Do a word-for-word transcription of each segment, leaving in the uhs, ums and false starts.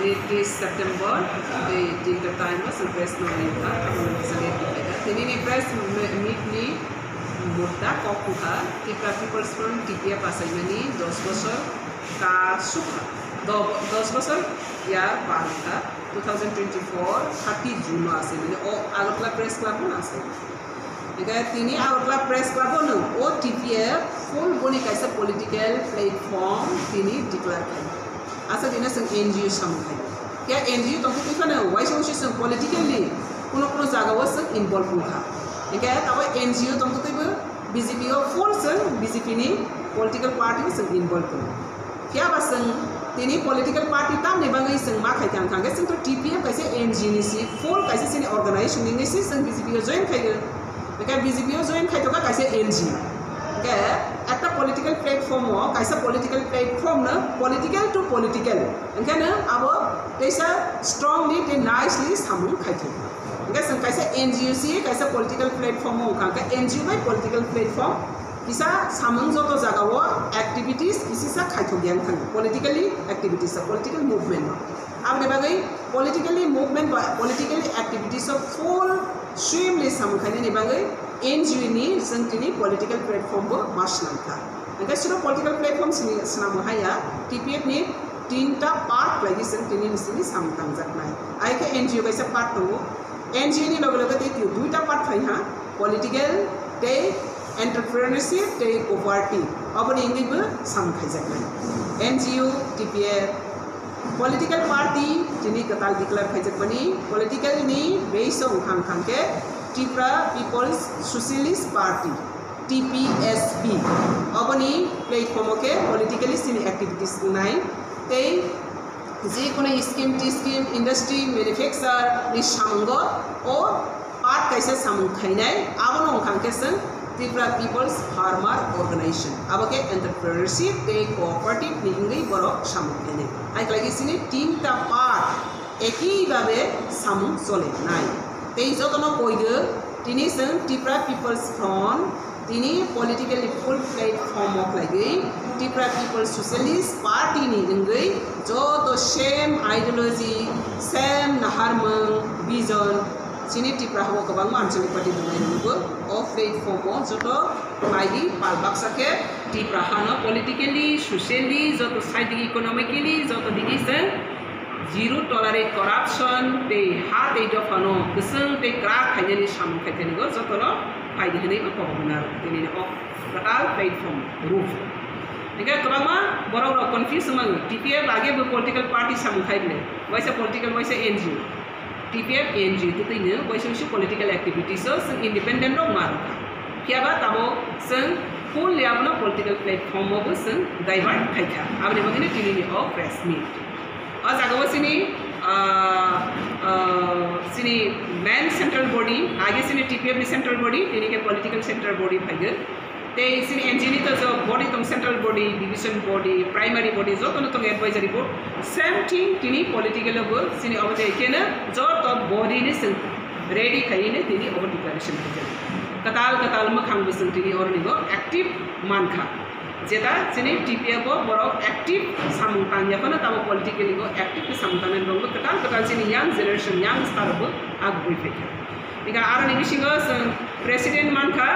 Tei September, tei, tei ka time o chwng press no meet kha, abo no chwng meet kha. Tini ni press me-, meet ni mudda kok wngkha Tipra People's Front, T P F achaimani dos bosor ka sukha, do-, dos bosor year par wngkha, two thousand twenty-four thirty June o achaimani o Agartala Press Club o achaimani. Hingke tini Agartala Press Club o no o T P F full boni kaisa political platform tini declare khai. Asa dino chwng N G O samung khai. Khe N G O tongtwi twi phano waisa waisa chwng politically kuno kuno jaga o chwng involve wngkha. Hingke tabo N G O tongtwi twi bo B J P o full chwng B J P ni political party o chwng involve wngo. Phiya ba chwng tini political party tamni bagwi chwng ma khai thang thang khe chwng to T P F kaisa N G O ni si full kaisa chini organization ni si chwng B J P o join khai o. Hingke B J P o join khai to ka kaisa N G O. Hingke ekta political platform o kaisa political platform no political to political. Hingke no abo teisa strongly tei nicely samung khai thang. Hingke chwng kaisa N G O si kaisa political platform o wngkha, hingke N G O bai political platform kisa samung joto jaga o activities kisisa khaithok yang thang politically activities o political movement o. Aboni bagwi politically movement ba politically activities o full swimly samung khainani bagwi N G O ni chwng tini political platform bo ma swnam kha. Hingke suro political platform sini swnam haya T P F ni tinta part khlai di chwng tini ni sini samung tangjaknai. Ai khe N G O kaisa part tongo. N G O ni loge loge tei twi duita part phai ha, political tei entrepreneurship tei cooperative. Aboni wngwi bo samung khaijaknai. N G O, T P F, political party tini kwtal declare khaijakmani, political ni base o wngkha wngkha khe Tripura People's Socialist Party, T P S P. Aboni platform o khe politically chini activities wngnai tei jekunu scheme, T scheme, industry, manufacture ni samungo o part kaisa samung khainai, abono wngkha khe chwng Tripura People's Farmer Organization, abo khe entrepreneurship tei cooperative ni wngwi borok samung khainai. Hai khlai khe chini tinta part ekhi babe samung chole nai. Tei jotono koigo tini chwng Tripura People's Front, tini politically full platform o khlaigwi Tripura People's Socialist Party ni wngwi joto same ideology, same naharmung, vision, chini Tripura habo kwbangma Anchalik Party tongnai rwgo o platform o joto khlaigwi pal baksa khe Tripura hano politically, socially, joto side digi economically joto digi chwng zero tolerate corruption tei ha tei dophano kwchwng tei kwrak khainani samung khaithanigo jotono phaidi hwnwi bo kok rwna rw tini o kwtal platform rw. Hingke kwbangma borok rok confuse wngmano, T P F age bo political party samung khai bwle, waisa political waisa N G O. T P F N G O twtwi no waisa waisa political activities o chwng independent rok ma rwkha. Phiya ba tabuk chwng fully abono political platform o bo chwng divert khaikha. Aboni bagwino tini ni o press meet. O jaga o chini, ah, ah, chini main central body, age chini T P F ni central body, tini khe political central body phaigo. Tei chini N G O ni to jo body tong, central body, division body, primary body, joto no tong advisory board. Same thing tini political o bo chini obo je khe no joto body ni chwng ready khai ni tini obo declaration khai jani. Kwtal kwtal mwkhang bo chwng tini oro ni bo active mankha. Jeta chini T P F o borok active samung tangya phano tamo politically bo active khe samung tangnai rok bo kwtal kwtal chini young generation, young star bo agugwi phaikha. Ega aroni bisingo chwng president mankha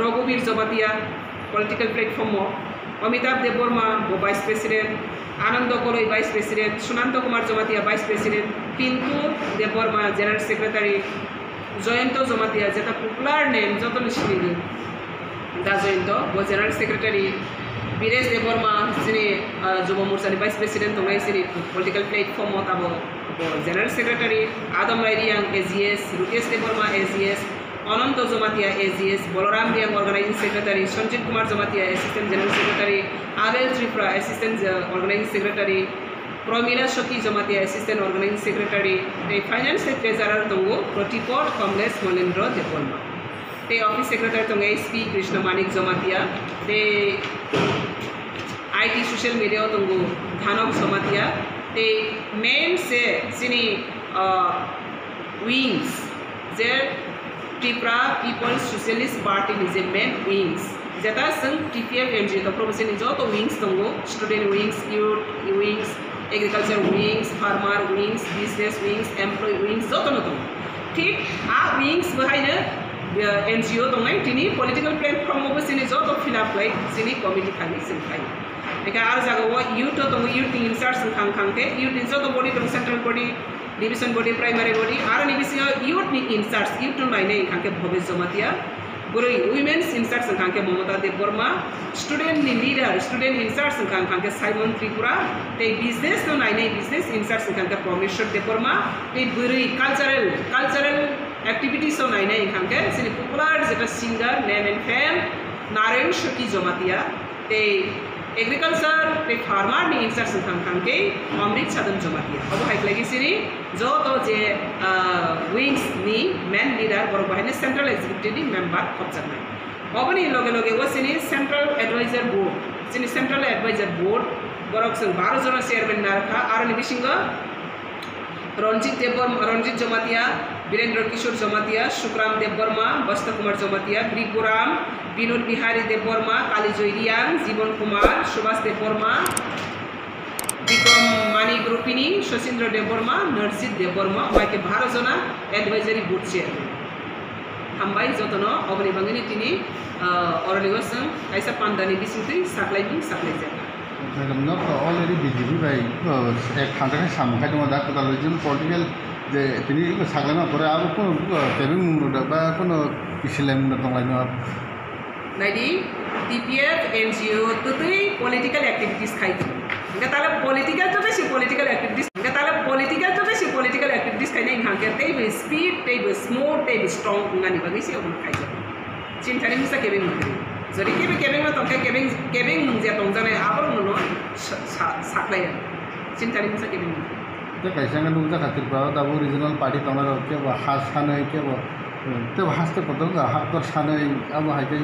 Raghubir Jamatia political platform o, Amitabh Debbarma bo vice president, Anando Koloi vice president, Sunanta Kumar Jamatia vice president, Pintu Debbarma general secretary, Jayanta Jamatia jeta popular name jotoni sinigo da Jayanta bo general secretary, Biresh Debbarma chini, ah, Jubo Morcha ni vice president tongnai chini political platform o tabo bo general secretary, Adam Rai Reang A G S, Rukesh Debbarma A G S, Ananto Jamatia A G S, Balaram Reang organizing secretary, Sanjit Kumar Jamatia assistant general secretary, Abel Tripura assistant, uh, organizing secretary, Pramila Saki Jamatia assistant organizing secretary, tei finance tei treasurer tongo Pratipod Kamlesh Monendra Debbarma. Tei office secretary tongo S P Krishna Manik Jamatia, tei I T social media o tongo Dhanok Jamatia, tei main se chini, ah, wings, je Tripura People's Socialist Party ni je main wings, jeta chwng T P F M G to province ni joto wings tongo, student wings, youth wings, Agriculture wings, farmer wings, business wings, employee wings jotono tongo. Thik a wings bo haino, eh, N G O tongnai, tini political platform o bo chini joto fill up khlai chini committee thangwi chwng khlai. Eka aro jaga o youth o tongo, youth ni in charge wngkha, wngkha khe youth ni joto body tongo, central body, division body, primary body, aroni bisingo youth ni in charge, youth no nainai wngkha khe Bhobesh Jamatia, bwrwi women's in charge wngkha khe Mamata Debbarma, student ni leader, student in charge wngkha khe Simon Tripura, tei business no nainai business in charge wngkha khe Prameshwar Debbarma, tei bwrwi cultural, cultural activities no nainai wngkha khe chini popular jeta singer, name and fame, Naren Shoki Jamatia. Tei agriculture tei farmer ni in charge wngkha khe Amrit Sadhan Jamatia. Obo hai khlai khe chini joto je, ah, wings ni main leader borok bo haino central executive ni member khopjaknai. Oboni loge loge o chini central advisor board, chini central advisor board borok chwng baro jona chairman narwkha, aroni bisingo Ranjit Debbarma, Ranjit Jamatia, Birendra Kishore Jamatia, Sukram Debbarma, Basta Kumar Jamatia, Bhrigu Ram, Binod Bihari Debbarma, Kalijoy Riang, Jibon Kumar, Subhas Debbarma, Bikram Manik Rupini, Sachindra Debbarma, Narjit Debbarma, omo hai khe baro jona advisory board chairman. Hambai jotono, oboni bagwino tini, ah, oroni o chwng kaisa pandani bisingtwi saklaimung saklaijak. Not already B J P bai, uh, ek thansa khe samung khai tongo da, kwtal regional political je tini saklaima pore abo kunu, uh, kebeng mung rok ba kunu kisilai mung rok tonglaima. Naidi, T P F, N G O twtwi political activities khai tongo. Hingke tala political twtwi si political activities, hingke tala political twtwi si political activities khainai hingkha khe teibo speed, teibo smooth, teibo strong wngnani bagwi se obono khaijak. Chini thani mungsa kebeng mung kwrwi. Jodi kebe kebeng no tongkhe kebeng, kebeng mung je tongjaknai aborokno no sa-, sa-, saklaiya. Chini thani mungsa kebeng mung kwrwi. Tei kaisa wngkha nukjakha Tripura o tabuk regional party tongnai rok kebo ha sanwi kebo, hmm, tebo haste kotor wngkha ha kotor sanwi abo hai khe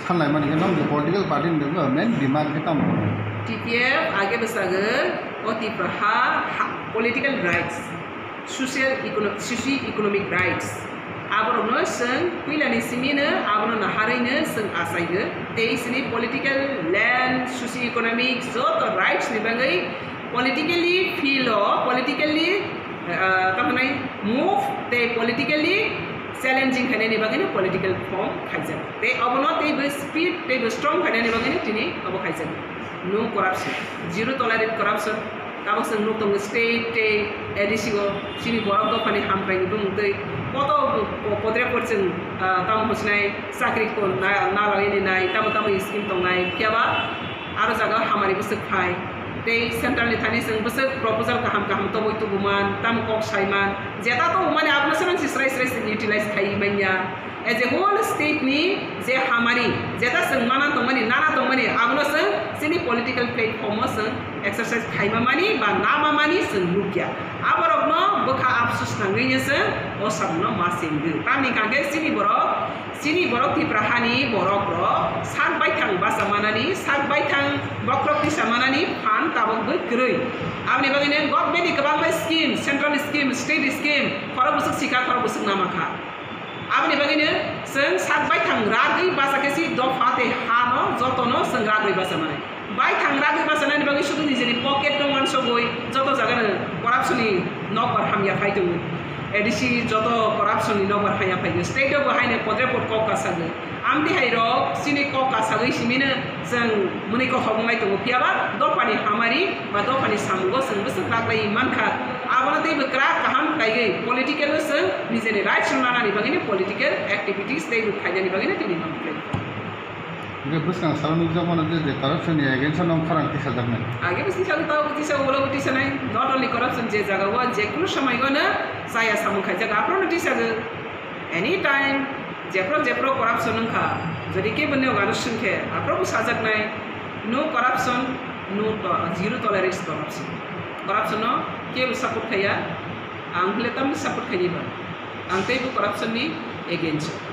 sanlaimani khe tamo political party ni main demand khe tamo? T P F age bwsagwi o Tripura ha, ha political rights, social econo-, socio economic rights. Aborokno chwng puilani simino abono naharwino chwng achaio. Tei chini political, land, socio-economic joto rights ni bagwi politically field o, politically, ah, tamo hwnwi move tei politically challenging khainani bagwino political form khaijak. Tei obono teibo speed teibo strong khainani bagwino tini obo khaijak. No corruption, zero tolerate corruption. Tabuk chwng nuk tongo state tei A D C o chini borok dophani hamkraini bumung tei koto po-, podre pod chwng, ah, tamo hwnsinai chakri ko na, na lagwi nai, tamo tamo scheme tongnai, phiya ba aro jaga hamari bwswk phai. Tei central ni thani chwng bwswk proposal kaham kaham toboi tubuman, tamo kok saiman, jeta tongmani abono se mansi srai srai se utilize khai manya. As a whole state ni je hamari, jeta chwng mana tongmani, nana tongmani, abono chwng chini political platform o chwng exercise khaima mani ba nama mani chwng nukya. Aborokno bwkha afsus nangwi se o samungno ma chengdi. Tamni hwnkhe chini borok, chini borok Tipra hani borok rok sak baithang basa manani, sak baithang bokrok tisa manani phan tabok bo kwrwi. Aboni bagwino government ni kwbangma scheme, central scheme, state scheme, khorok bwswk sikha, khorok bwswk namakha. Aboni bagwino chwng sak baithang ragwi basa khe si dopha tei hano jotono chwng ragwi basa manai. Baithang ragwi basa nani bagwi sudu nijeni pocket no wansugwi joto jagano corruption ni nokbar hamya phai tongo. A D C joto corruption ni nokbar hamya phai tongo. State o bo haino podre pod kok kasagwi. Amtwi hai rok chini kok kasagwi simino chwng mwnwi kothok wnglai tongo. Phiya ba dophani hamari ba dophani samungo chwng bwswk raglai mankha. Abono teibo kwrak kaham khlaiwi political o chwng nijeni rights no nanani bagwino political activities teibo khainani bagwino tini non khlai. Hingke bwskang salo nukjakmano je, je corruption ni against o nong khorang tisajaknai. Age bwswk salo tabo tisago, ulo bo tisanai, not only corruption, je jaga o je kunu samai o no chaya samung khaijak, aphuru no tisago. Anytime jephru jephru corruption wngkha, jodi kebo ni oga no swngkhe, aphuru bo sajaknai, no corruption, no to-, zero tolerance corruption. Corruption no kebo support khaiya, ang hile tamni support khaini ba. Ang teibo corruption ni against o.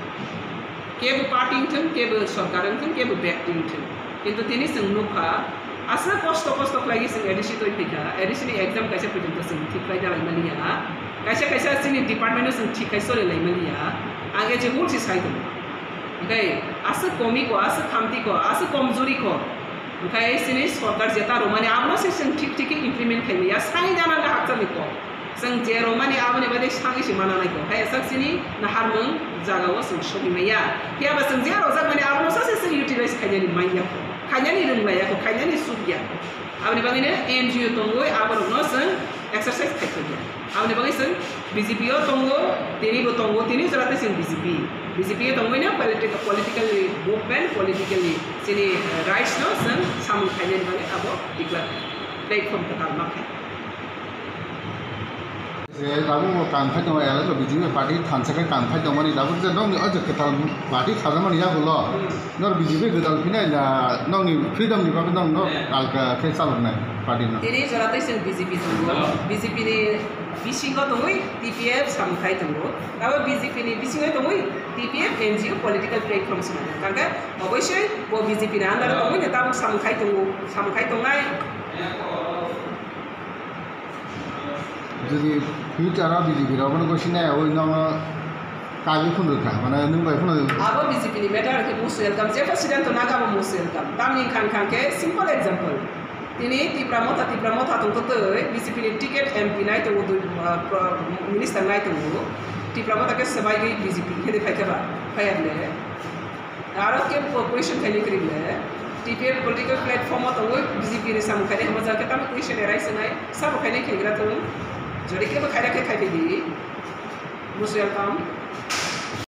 Kebo party wngthung, kebo sorkar wngthung, kebo byakti wngthung. Kintu tini chwng nukha, aswk kosto kosto khlaiwi chwng A D C twi phaikha, A D C ni exam kaisa porjonto chwng thik khlai dalai maliya, kaisa kaisa chini department o chwng thik khai choli lai maliya, ang as a whole se sai tongo. Hwnkhe aswk komi ko, aswk khamti ko, aswk komjuri ko, Hwnkhe chini sorkar jeta romani abono se chwng thik thik khe implement khaimaya, sai jana le hakchani kok. Chwng je romani aboni bagwi sagwi se mana nai kok. Hai sak chini naharmung jagao chwng sogwi maya. Phiya ba chwng je rojak mani abono sa se chwng utilize khainani manya kok. Khainani rwng laya kok, khainani suk ya kok. Aboni bagwino N G O tongwi aborokno chwng exercise khai thokya. Aboni bagwi chwng B J P o tongo, tini bo tongo, tini jora tei chwng B J P. B J P o tongwi no political, politically movement, politically chini, eh, rights no chwng samung khainani bagwi abo tikla platform kwtal ma kha. Je tabuk bo kam khai tongo, elai B J P party thansa khe kam khai tongmani, tabuk je nokni o je kwtal party khajakmani yagulo. Hmm. Nor B J P gwdal phinai na nokni freedom ni bagwi nokno alka khe chaloknai party no. Tini jora tei chwng B J P tongo. B J P ni bisingo tongwi T P F samung khai tongo. Abo B J P ni bisingo tongwi T P F N G O political platform se mano. Kangkhe obosoi bo B J P ni under o tongwi no tabuk samung khai tongo, samung khai tongnai. Jodi future o B J P rok bono gosina yaui nono kagwi phunuk kha, mane nwng bai phano. Abo B J P ni matter khe most welcome, jepho siddhanto naga bo most welcome. Tamni wngkha wngkha khe simple example. Tini Tipra Motha, Tipra Motha tongtotwi B J P ni ticket M P nai tongo, dui, ah, pro-, minister nai tongo. Tipra Motha khe swbaigwi B J P khe de phaikha ba, phaiya le. Aro khe bo question khaini kwrwi le, T P F political platform o tongwi B J P ni samung khainai hwnba jagwi tamo question arise wngnai, sabo khainai khegra thung. Jodi kebo khaira khe khai phai di. Most welcome.